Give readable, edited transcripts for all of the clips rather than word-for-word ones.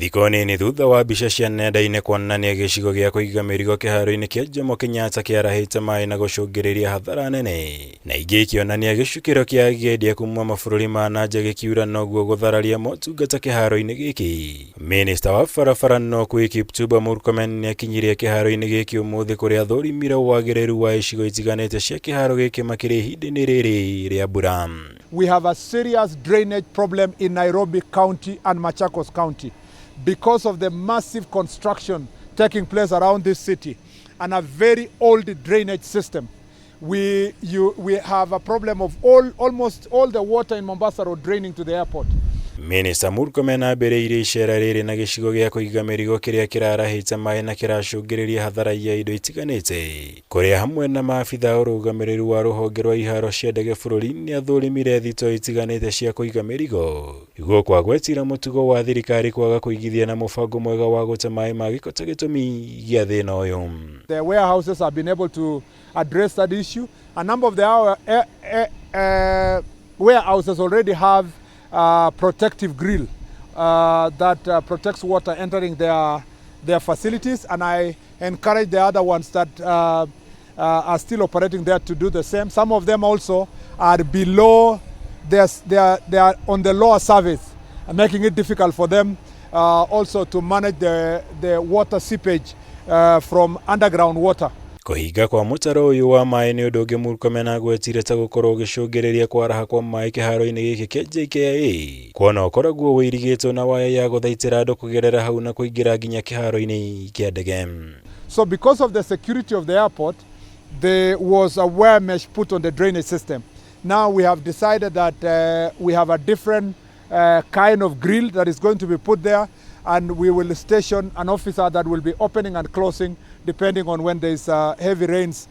Thikũ nini thutha wa mbica cia nenda-inĩ kuonania gĩcigo gĩa kũiga mĩrigo kĩharo-inĩ kĩa Jomo Kenyatta kĩarahĩte maĩ na gũcũngĩrĩria hathara nene, na ingĩ ikĩonania gĩcukĩro kĩa agendi kuma mabũrũri ma na nja gĩkiura noguo gũthararia motungata kĩharo-inĩ gĩkĩ. Minista wa barabara na ũkuui Kipchumba Murkomen nĩakinyirie kĩharo-inĩ gĩkĩ ũmũthĩ kũrĩa athũrimire wagĩrĩru wa icigo itiganĩte cia kĩharo gĩkĩ makĩria ihinda-inĩ rĩrĩ rĩa mbura. We have a serious drainage problem in Nairobi County and Machakos County because of the massive construction taking place around this city and a very old drainage system. We have a problem of almost all the water in Mombasa Road draining to the airport. Minista Murkomen ambĩrĩirie icera rĩrĩ na gĩcigo gĩa kũiga mĩrigo kĩrĩa kĩrarahĩte maĩ na kĩracũngĩrĩria hathara ya indo itiganĩte, kũrĩa hamwe na maabitha a ũrũgamĩrĩri wa rũhonge rwa iharo cia ndege bũrũri-inĩ athũrimire thitoo itiganĩte cia kũiga mĩrigo. Gũkũ agwetire mũtugo wa thirikari kwaga kũigithia na mũbango mwega wa gũte maĩ ma gĩko ta gĩtũmi gĩa thĩna ũyũ. The warehouses have been able to address that issue. A number of the warehouses already have protective grill that protects water entering their facilities, and I encourage the other ones that are still operating there to do the same. Some of them also are below, they are on the lower surface, making it difficult for them also to manage the water seepage from underground water. Kũhinga kwa mũtaro ũyũ wa maĩ nĩ ũndũ ũngĩ Murkomen agwetire ta gũkorwo ũgĩcũngĩrĩria kwaraha kwa maĩ kĩharo-inĩ gĩkĩ kĩa JKIA, kuona ũkoragwo wĩirigĩtwo na waya ya gũthaitĩra andũ kũgerera hau na kũingĩra nginya kĩharo-inĩ kĩa ndege. So because of the security of the airport, there was a wire mesh put on the drainage system. Now we have decided that we have a different kind of grill that is going to be put there, and we will station an officer that will be opening and closing depending on when there is heavy rains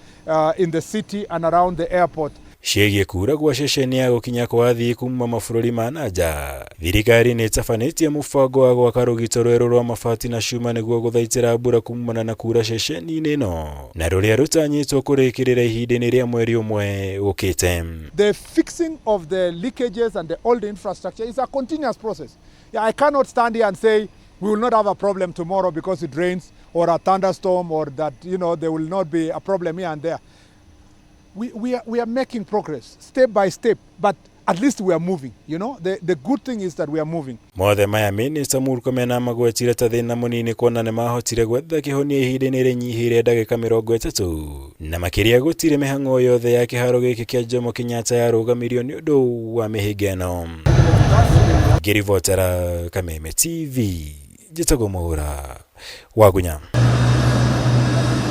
in the city and around the airport. Ciĩgiĩ kura gwa ceceni ya gũkinya kwa athii kuma mabũrũri ma na nja, thirikari nĩ ĩtabanĩtie mũbango wa gwaka rũgito rwerũ rwa mabati na cuma nĩguo gũthaitĩra mbura kumana na kura ceceni-inĩ ĩno, na rũrĩa rũtanyĩtwo kũrĩkĩrĩra ihinda-inĩ rĩa mweri ũmwe ũkĩte. The fixing of the leakages and the old infrastructure is a continuous process. Yeah, I cannot stand here and say we will not have a problem tomorrow because it rains or a thunderstorm or that there will not be a problem here and there. We are making progress step by step, but at least we are moving. The good thing is that we are moving. Mothe maya Minista Murkomen amagwetire ta thĩna mũnini kuona nĩ mahotire gwetha kĩhonia ihinda-inĩ rĩnyihĩire ndagĩka 30, na makĩria gũtirĩ mĩhang'o yothe ya kĩharo gĩkĩ kĩa Jomo Kenyatta yarũgamirio nĩ ũndũ wa mĩhĩnga ĩno. Ngĩribotera Kameme TV, njĩtagwo Mũhũra wa Gunya.